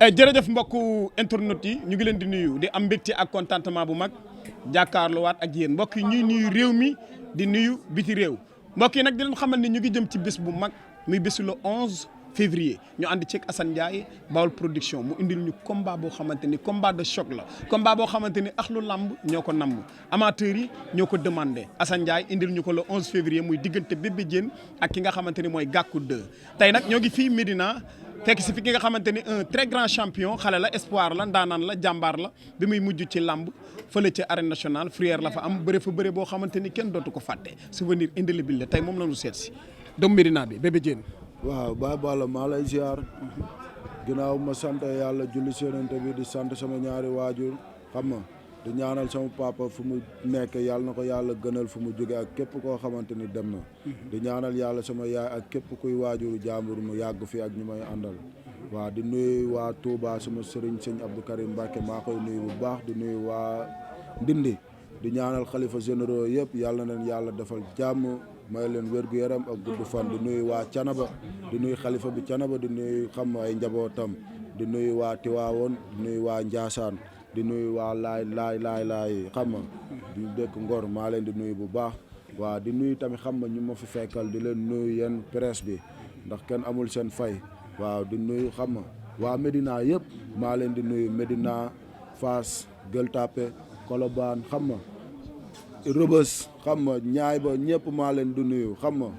jërëjëf mbokku internet yi ñu ngi leen di nuyu di am mbégte ak contentement bu mag jàkkaarloowaat ak yéen mbokk yi ñuy nuyu réew mi di nuyu biti réew mbokk yi nag di leen xamal ni ñu ngi jëm ci bés bu mag muy bésu le 11 février ñu ànd ceeg Assane Ndiaye Baol production mu indil ñu combat boo xamante ni combat de choc la combat boo xamante ni axlu lamb ñoo ko namm amateurs yi ñoo ko demandé Assane Ndiaye indil ñu ko le 11 février muy diggante Bébé Diène ak ki nga xamante ni mooy Gackou 2 tey nag ñoo ngi fii Médina fekk si fi ki nga xamante ni un très grand champion xale la espoir la ndaanaan la jàmbaar la bi muy mujj ci lamb fële ci arène nationale Frière la fa am bëre fa bëre boo xamante ni kenn dootu ko fàtte souvenir indélébile la tey moom la ñu seet si doomu Médina bi Bébé Diène. waaw Baye Balla maa lay ziar ginnaaw ma sant yàlla julli séenante bi di sant sama ñaari waajur xam nga di ñaanal sama papa fu mu nekk yàlla na ko yàlla gënal fu mu jóge ak képp koo xamante ni dem na di ñaanal yàlla sama yaay ak képp kuy waajuru jàmbur mu yàgg fi ak ñu may àndal waaw di nuyu waa Touba sama sëriñ sëñ Abdou Karim Mbacke maa koy nuyu bu baax di nuyu waa Ndindi di ñaanal xalifa généraux yëpp yàlla na leen yàlla defal jàmm may leen wér-gu-yaram ak gudd fan di nuyu waa Canaba di nuyu xalifa bi Canaba di nuyu xam ay njabootam di nuyu waa Tiwaawoon di nuyu waa Njaasaan di nuyu waa laay xam nga di dëkk Ngor maa leen di nuyu bu baax waa di nuyu tamit xam nga ñu ma fi fekkal di leen nuyu yéen presse bi ndax kenn amul seen fay waaw di nuyu xam nga waa Médina yëpp maa leen di nuyu Médina Fass Gueule Tapée Colobane xam nga Rëbës xam nga ñaay ba ñëpp maa leen di nuyu xam nga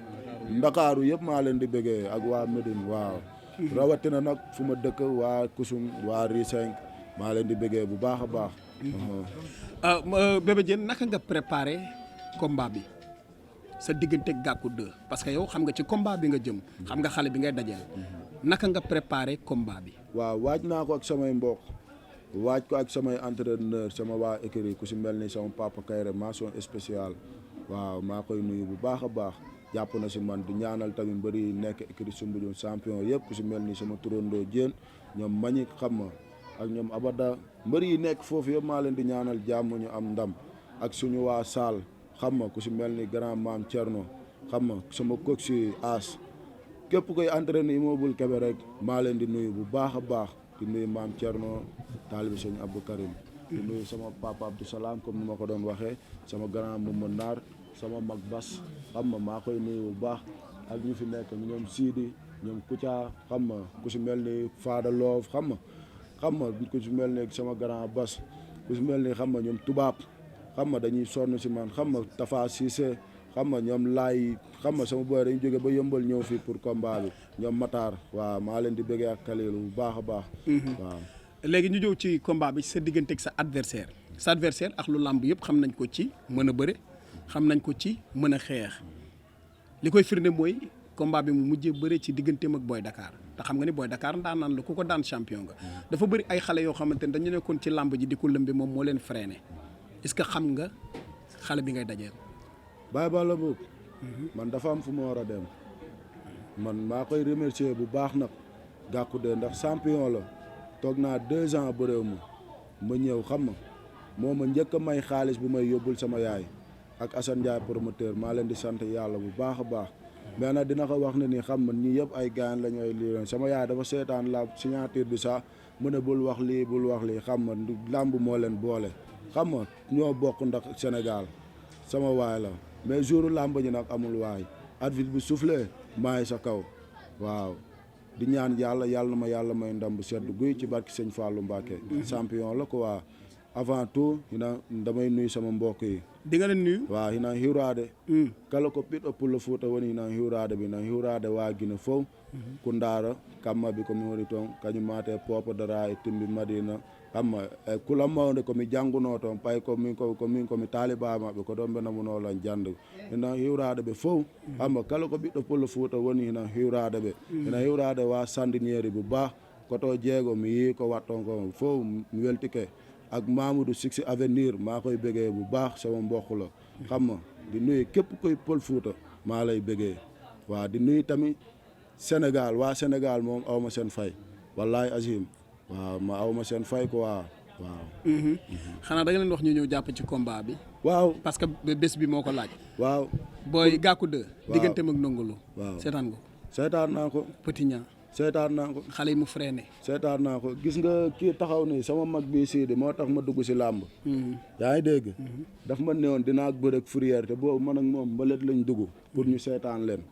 Ndakaaru yëpp maa leen di bëggee ak waa Médine waaw rawatina nag fu ma dëkk waa Kusum waa Riseng maa leen di bëggee bu baax a baax. Bébé Diène naka nga préparé combat bi sa diggante Gackou 2 parce que yow xam nga ci combat bi nga jëm xam nga xale bi ngay dajeel naka nga préparé combat bi. waaw waaj naa ko ak samay mbokk waaj ko ak samay entraîneur sama waa écurie ku si mel ni sama papa Kayre mention spéciale waaw maa koy nuyu bu baax a baax jàpp na si man di ñaanal tamit mbëri nekk écurie Soumbédioune champion yëpp ku si mel ni sama turandoo Diène ñoom Mañik xam nga ak ñoom Abada mbër yi nekk foofu yëpp maa leen di ñaanal jàmm ñu am ndam ak suñu waa Saal xam nga ku si mel ni grand maam Thierno xam nga sama coach si As képp koy entraîné Immobile Kébé rek maa leen di nuyu bu baax a baax di nuyu maam Thierno taalibi sëñ Abdou Karim di nuyu sama papa Abdou Salam comme ni ma ko doon waxee sama grand Mouma Naar sama mag Bas xam nga maa koy nuyu bu baax ak ñu fi nekk ñoom Sidi ñoom Koutia xam nga ku si mel ni Fada Loof xam nga ku si mel ni sama grand Bas ku si mel ni xam nga ñoom tubaab xam nga dañuy sonn si man xam nga Tafa Cissé xam nga ñoom laay xam nga sama boy dañu jóge ba yëmbal ñëw fii pour combat bi ñoom Matar waaw maa leen di bëggee ak Khalil bu baax a baax waaw léegi ñu ñëw ci combat bi sa diggante ak sa adversaire ak lu làmb yëpp xam nañ ko ci mën a bëre xam nañ ko ci mën a xeex li koy firnde mooy combat bi mu mujjee bëre ci digganteem ak Boy Dakar te xam nga ni Boy Dakar ndaanaan la ku ko daan champion nga dafa bëri ay xale yoo xamante ne dañu nekkoon ci làmb ji di ko lëmbe moom moo leen freiné est-ce que xam nga xale bi ngay dajeel. Baye Balla boobu man dafa am fu ma war a dem man maa koy remercier bu baax nag Gackou 2 ndax champion la toog naa 2 ans bëréew ma ñëw xam nga moo ma njëkk a may xaalis bu may yóbbul sama yaay ak Assane Ndiaye promoteur maa leen di sant yàlla bu baax a baax mais nag dina ko wax ne ni xam nga ñii yëpp ay gaañ la ñooy lii sama yaay dafa seetaan la signature bi sax mu ne bul wax lii xam nga làmb moo leen boole xam nga ñoo bokk ndax Sénégal sama waay la mais jouru làmb ji nag amul waay arbitre bu soufflé maay sa kaw waaw di ñaan yàlla na ma yàlla may ndam bu sedd guy ci barki sëñ Fallou Mbacké champion la quoi avant tout damay nuyu sama mbokk yi di nga leen nuyu waaw hina hiwrade kala ko ɓiɗɗo pullo Fouta woni hina hiwrade ɓe hina hiwrade waguino fof ko ndaara kammaɓe komi woni toon kañum mate popodara e timbi madina kamma e kula mawde komi jangguno toon ɓay komin komi taliba maɓe ko ɗon ɓe namunolan jande hina hiwrade ɓe fof kamma kala ko ɓiɗɗo pullo Fouta woni hina hiwrade ɓe hina hiwrade wa sandinieri bo ba koto jeego mi yi ko watton ko fof mi weltike ak Mamadou Six Avenir maa koy bëggee bu baax sama mbokk la xam nga di nuyu képp koy Pël Fuuta maa lay bëggee waaw di nuyu tamit Sénégal waa Sénégal moom awma seen fay wallaay azim waaw ma awma seen fay ko waaw xanaa da nga leen wax ñu ñëw jàpp ci combat bi waaw parce que bés bi moo ko laaj waaw booy Gackou 2 waaw digganteem ak Ndongo Lo waaw seetaan nga seetaan naa ko Petit Niang seetaan naa ko. xale yi mu freiné. seetaan naa ko gis nga kii taxaw nii sama mag bii Sidi moo tax ma dugg si làmb. yaa ngi dégg. daf ma newoon dinaa bëre ak Fourrière te boobu man ak moom mbalet lañ dugg pour ñu seetaan leen.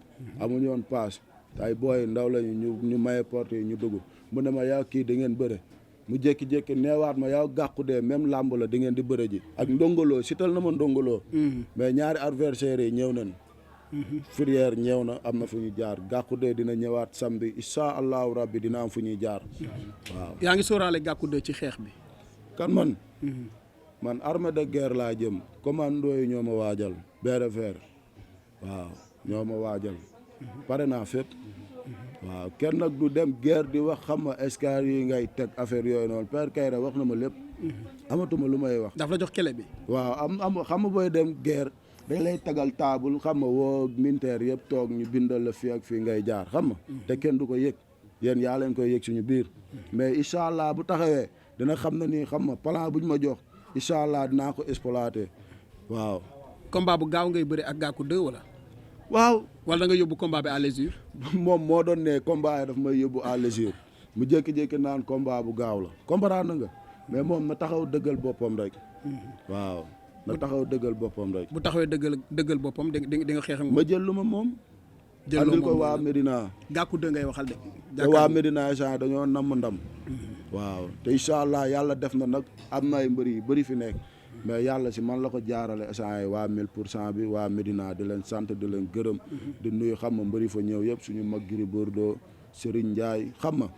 amuñu woon paas ay booy ndaw lañu ñu maye porte yi ñu dugg mu ne ma yaa kii da ngeen bëre mu jékki-jékki neewaat ma yow gàqu dee même làmb la da ngeen di bëre ji ak ndongoloo sital na ma ndongoloo. mais ñaari adversaires yi ñëw nañ. Fourrière ñëw na am na fu ñu jaar gàqu dee dina ñëwaat samedi incha allahu rabbi dina am fu ñuy jaar waaw. yaa ngi sóoraale gàqu dee ci xeex bi. kan man. man armée de guerre laa jëm commando yi ñoo ma waajal BRFR waaw ñoo ma waajal pare naa fépp. waaw kenn nag du dem guerre di wax xam nga escar yi ngay teg affaire yooyu noonu Père Kayra wax na ma lépp. amatuma lu may wax. daf la jox kele bi. waaw am xam nga booy dem guerre. dañ lay tagal taabul xam nga woo militaire yëpp toog ñu bindal la fii ak fii ngay jaar xam nga te kenn du ko yëg yéen yaa leen koy yëg suñu biir mais incha allah bu taxawee dina xam na ni xam nga plan buñ ma jox incha allah dinaa ko exploiter waaw. combat bu gaaw ngay bëri ak Gackou 2 wala. waaw. wala da nga yóbbu combat bi à l'usure. moom moo doon ne combat yi daf may yóbbu à l'usure mu jékki-jékki naan combat bu gaaw la comprendre nga mais moom na taxaw dëggal boppam rek waaw. na taxaw dëggal boppam rek. bu taxawee dëggal boppam di nga xeex ak moom. ma jël lu ma moom. andil ko waa Medina. Gackou 2 ngay waxal de. te waa Medina échange dañoo namm ndam. waaw te incha allah yàlla def na nag am na ay mbër yu bëri fi nekk. mais yàlla si man la ko jaarale échange yi waa 1000% bi waa Medina di leen sant di leen gërëm. di nuyu xam nga mbëri fa ñëw yëpp suñu mag Gris Bordeaux Serigne Ndiaye xam nga.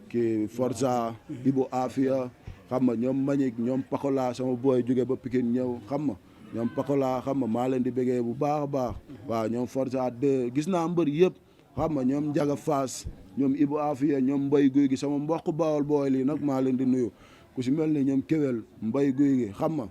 kii Forza. Ibu Afia. xam nga ñoom Manick ñoom Pakola sama booy jóge ba Pikine ñëw xam nga ñoom Pakola xam nga maa leen di bëggee bu baax a baax waaw ñoom Forza 2 gis naa mbër yëpp xam nga ñoom Njaga Faas ñoom Ibou Afia ñoom Mbay Guy gi sama mbokk Bawol booy lii nag maa leen di nuyu ku si mel ni ñoom Kewel Mbay Guy gi xam nga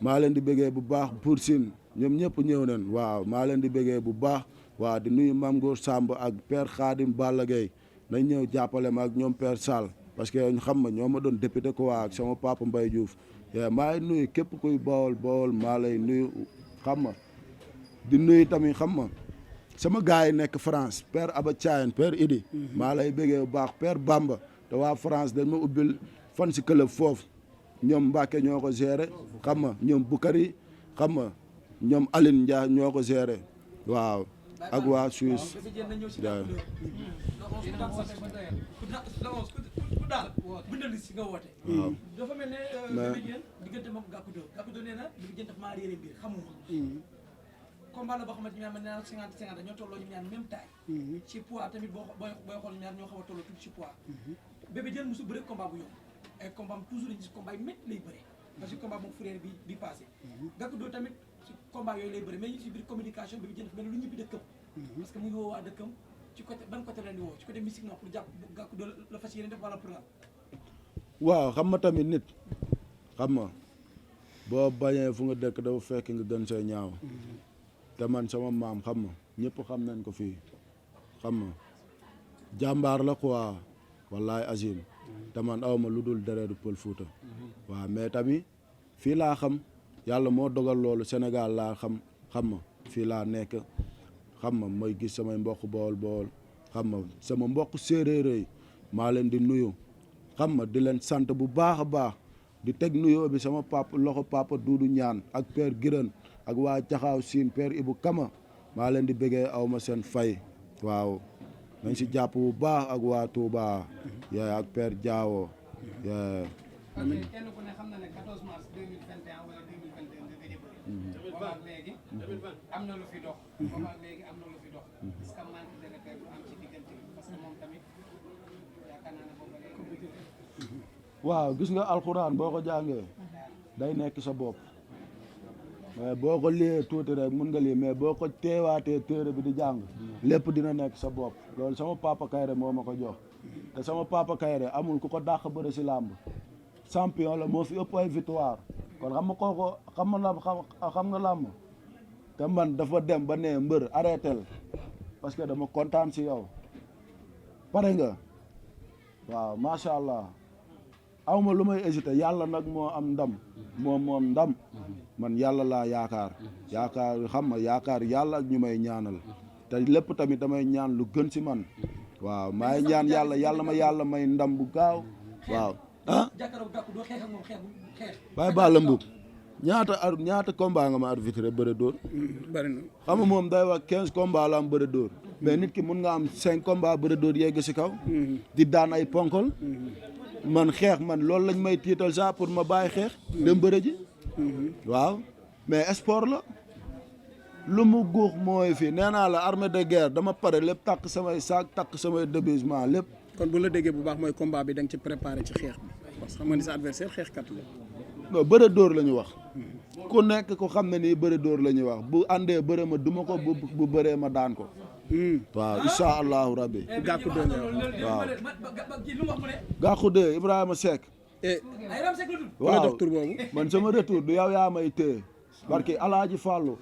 maa leen di bëggee bu baax Bour Sine ñoom ñëpp ñëw nañ waaw maa leen di bëggee bu baax waaw di nuyu Mame Goor Samb ak Père Khadim Balla Gueye nañ ñëw jàppale ma ak ñoom Père Sall parce que xam nga ñoo ma doon député ko waa ak sama papa Mbaye Diouf maa ngi nuyu képp kuy Bawol maa lay nuyu xam nga di nuyu tamit xam nga sama gars yi nekk France Père Aba Thiayen Père Idi maa lay bëggee bu baax Père Bamba te waa France dañ ma ubbil fan si club foofu ñoom Mbacke ñoo ko géré xam nga ñoom Bukari xam nga ñoom Aline Dia ñoo ko géré waaw ak waa Suisse daal bindal si nga woote. dafa mel ne Bébé Diène diggante moom Gackou 2 Gackou 2 nee na Bébé Diène daf maa réeré mbir xamuma. combat la boo xamante ne nee na 50-50 ñoo tolloo ñu ñaan même taille. ci poids tamit booy xool ñaar ñoo xaw a tolloo tuuti ci poids. Bébé Diène mosu bëre combat bu yomb ay combat am toujours dañu gis combat yu métti lay bëre parce que combat moom Fourrière bi passé. Gackou 2 tamit ci combat yooyu lay bëre mais ñu ci biir communication Bébé Diène dafa mel ni lu ñibbi dëkkam. parce que mu ngi woo waa dëkkam. ci côté ban côté la ñu woo ci côté mystique non pour jàpp Gackou 2 la fas yéene def wala pour la. waaw xam nga tamit nit xam nga boo bañee fu nga dëkk dafa fekk nga gën say ñaaw te man sama maam xam nga ñëpp xam nañ ko fii xam nga jàmbaar la quoi wallaay azim te man awma lu dul deretu Pël Fuuta waaw mais tamit fii laa xam yàlla moo dogal loolu Sénégal laa xam nga fii laa nekk xam nga mooy gis samay mbokk Bawol xam nga sama mbokk séeréer yi maa leen di nuyu xam nga di leen sant bu baax a baax di teg nuyoo bi sama loxo papa Duudu Ñaan ak père Giran ak waa Jaxaaw Siin père Ibu Kama maa leen di bëggee aw ma seen fay waaw nañ si jàpp bu baax ak waa Touba yaa ak père Diawo yaa kenn ku ne xam na ne 14 mars 2021 wala 2022 nga gëj a bëri. boobaag léegi am na lu fi dox. boobaag léegi am na lu fi dox. est-ce que manque de repère du am ci diggante bi parce que moom tamit yaakaar naa ne boobu léegi. waaw gis nga alxuraan boo ko jàngee day nekk sa bopp mais boo ko liyee tuuti rek mun nga lii mais boo ko teewaatee téere bi di jàng lépp dina nekk sa bopp loolu sama papa Kayre moo ma ko jox te sama papa Kayre amul ku ko dàq bëre si làmb champion la moo fi ëpp ay victoire kon xam nga kooku xam nga làmb te man dafa dem ba ne mbër arrêtel parce que dama kontaan si yow pare nga waaw macha allah awma lu may hésité yàlla nag moo am ndam moom ndam man yàlla laa yaakaar xam nga yaakaar yàlla ak ñu may ñaanal te lépp tamit damay ñaan lu gën si man waaw maa ngi ñaan yàlla ma yàlla may ndam bu gaaw waaw jàkkaarloo Gàkku doo xeex ak moom xeex Baye Balla Mbuub ñaata combat nga ma arbitré bëre dóor bari na xam nga moom day wax 15 combat la am bëre dóor mais nit ki mun nga am 5 combat bëre dóor yegg si kaw di daan ay ponkol man xeex man loolu lañ may tiital sax pour ma bàyyi xeex dem bëre ji waaw mais sport la lu mu guux mooy fii nee naa la armée de guerre dama pare lépp takk samay saak takk samay déguisement lépp kon bu la déggee bu baax mooy combat bi da nga ci préparé ci xeex bi parce que xam nga ni sa adversaire xeexkat la non bëre dóor la ñu wax ku nekk ko xam ne nii bëre dóor la ñuy wax bu àndee bëre ma duma ko bu bëree ma daan ko waaw incha allahu rabbi Gàkku doo nga waaw lu wax mu ne Gàkku de Ibrahima Seck ay ram sek la tudd waaw jox tur boobu man sama retour du yow yaa may téye barki Alaaji Fàllu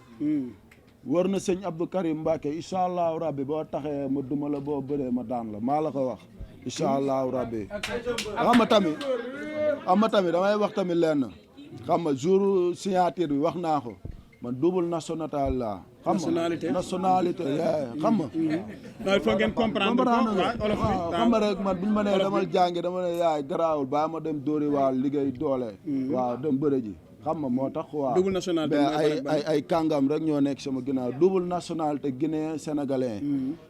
war na sëñ Abdou Karim Mbacke incha allahu rabbi boo taxee ma duma la boo bëree ma daan la maa la ko wax incha allahu rabbi xam nga tamit damay wax tamit lenn xam nga jour signature bi wax naa ko man double nationalité la xam nga nationalité xam nga non il faut ngeen comprendre xam nga rek man buñu ma nee demal jàngi dama ne yaay garaawul baa ma dem dóori waal liggéey doole waaw dem bëre ji xam nga moo tax waaw double nationalité mais ay kàngam rek ñoo nekk sama ginnaaw double nationalité guinéen sénégalais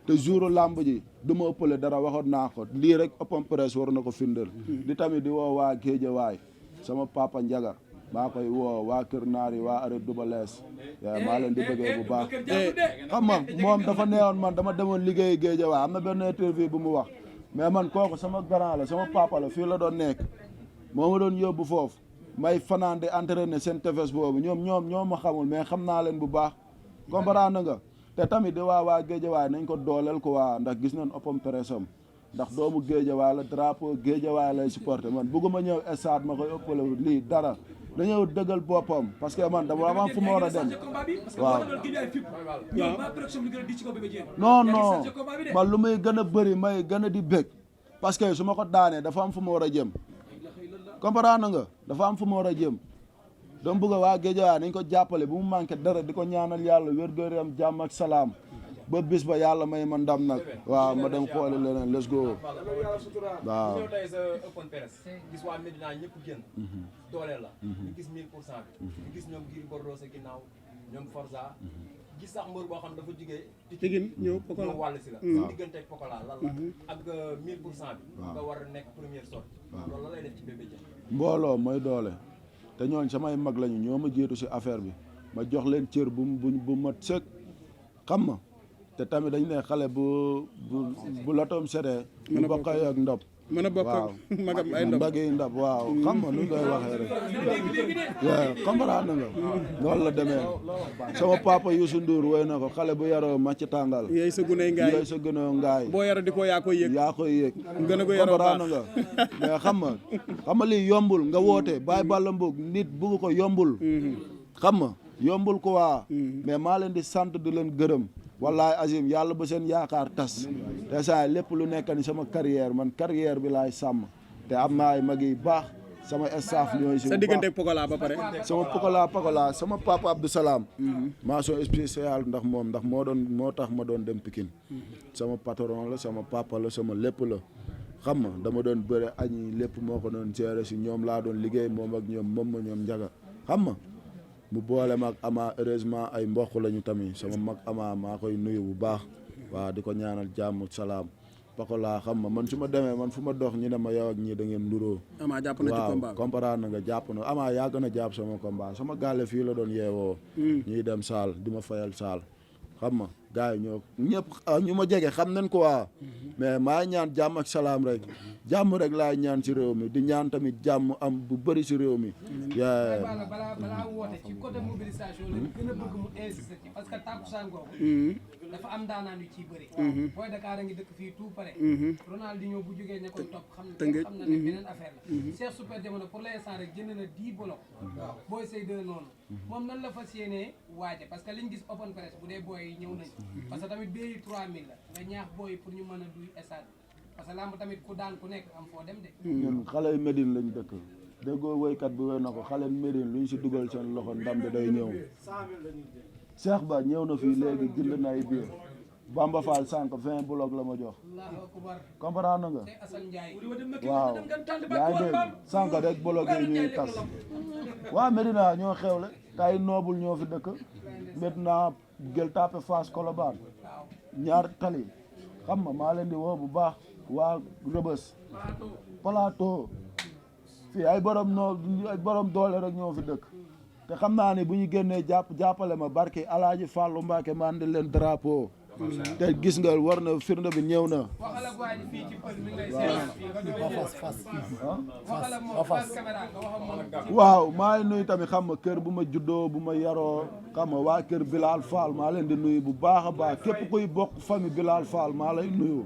te jour làmb ji du ma ëppale dara waxoon naa ko lii rek open press war na ko firndeel di tamit di woo waa Géejawaay sama papa Njaga maa koy woo waa Kër Naar yi waa arrêt Dubalees maa leen di bëggee bu baax xam nga moom dafa neewoon man dama demoon liggéey Géejawaay am na benn interview bu mu wax mais man kooku sama grand la sama papa la fii la doon nekk moo ma doon yóbbu foofu may fanaan di entraîner seen tefes boobu ñoom ma xamul mais xam naa leen bu baax comprendre nga te tamit di waa Géejawaay nañ ko dooleel ko waa ndax gis nañ open press am ndax doomu Géejawaay la drapeau Géejawaay lay supporter man bëgguma ñëw stade ma koy ëppale lii dara dañoo dëggal boppam parce que man dama am fu ma war a dem waaw non man lu muy gën a bëri may gën a di bëgg parce que su ma ko daanee dafa am fu ma war a jëm comprendre nga dafa am fu ma war a jëm dama bëgg waa Géejawaay nañ ko jàppale bu mu manqué dara di ko ñaanal yàlla wér-gu-yaram jàmm ak salaam ba bis ba yàlla may ma ndam nag waaw ma dem xooli leneen let's go waaw ñëw tey sa open press gis waa Médina ñëpp génn dooleel la ñu gis 1000% bi ñu gis ñoom Gris Bordeaux sa ginnaaw ñoom Forza gis sax mbër boo xam dafa jugee Tigin ñëw Pokola wàll si la sa diggante ak Pokola lan la ak 1000% bi nga war a nekk première sortie loolu la lay def ci Bébé Diène mbooloo mooy doole te ñooñ samay mag lañu ñoo ma jiitu si affaire bi ma jox leen cër bu mat sëkk xam ma te tamit dañ ne xale bu latoom setee mu bokk ak ndab mën a bokk magam ay ndab mbagi ndab waaw xam nga nu koy waxee rek waaw comprendre nga noonu la demee sama papa Youssou Ndour woy na ko xale bu yaroo màcc tàngal yooyu sa guney ngaay yooyu sa gënoo ngaay boo yara di ko yaa koy yëg gën a ko yaroo comprendre nga mais xam nga lii yombul nga woote Baye Balla Mbuub nit bugg ko yombul xam nga yombul ko waa mais maa leen di sant di leen gërëm wallaay Azim yàlla ba seen yaakaar tas te saa lépp lu nekk ni sama carrière man carrière bi laay sàmm te am naa ay mag yi baax sama staff ñooy si sa diggante Pokola ba pare sama Pokola sama papa Abdou Salam mention spéciale ndax moo tax ma doon dem Pikine sama patron la sama papa la sama lépp la xam nga dama doon bëre añi lépp moo ko doon gérer si ñoom laa doon liggéey moom ak ñoom njaga xam nga mu boole mag ama heureusement ay mbokk lañu tamit sama mag ama maa koy nuyu bu baax waaw di ko ñaanal jàmm salaam Pokola xam nga man su ma demee man fu ma dox ñu ne ma yow ak ñii da ngeen nduroo ama jàpp na ci combat waaw comprendre nga jàpp na ama yaa gën a jàpp sama combat sama gàlle fii la doon yeewoo ñuy dem saal di ma fayal saal xam nga gars yi ñoo ñëpp ñu ma jege xam nañ ko waa mais maa ñaan jàmm ak salaam rek jàmm rek laay ñaan ci réew mi di ñaan tamit jàmm am bu bëri ci réew mi balaa woote ci côté mobilisation la gën a bëgg mu insister ci parce que tàkkusaan googu dafa am daanaan yu ciy bëri Boy Dakar a ngi dëkk fii tout pare Ronaldinho bu jógee ne koy topp xam na ne beneen affaire la Cheikh Super Jamono pour l'instant rek jënd na 10 bolok Boy Sey 2 noonu moom nan la fas yéenee waaje parce que liñ gis open press bu dee booy ñëw nañ parce que tamit béyi 3000 la nga ñaax booy pour ñu mën a duy stade parce que lamb tamit ku daan ku nekk am foo dem de ñun xale yu Médine lañ dëkk déggoo woykat bi woy na ko xale Médine luñ si dugal seen loxo ndam bi day ñëw Cheikh Ba ñëw na fii léegi jënd na ay biir Bamba Fall sànq 20 bloc la ma jox Allahu akbar comprendre nga te Assane Ndiaye waaw yaa ngi dégg sànq rek bloc yi ñuy tas waa Medina ñoo xewle tay noobul ñoo fi dëkk maintenant Gueule Tapée Fass Colobane ñaar tali xam nga maa leen di woo bu baax waa Rëbës Plateau fii ay borom doole rek ñoo fi dëkk te xam naa ni bu ñu génnee jàppale ma barke Alaaji Fàllu Mbàkke ma andi leen drapeau te gis nga war na firnde bi ñëw na waxal ak waa ji fii ci pël mi ngi lay seetaan fii nga doon waxal ak moom face caméra nga wax ak moom waaw maa ngi nuyu tamit xam nga kër bu ma juddoo bu ma yaroo xam nga waa kër Bilal Fall maa leen di nuyu bu baax a baax képp kuy bokk famille Bilal Fall maa lay nuyu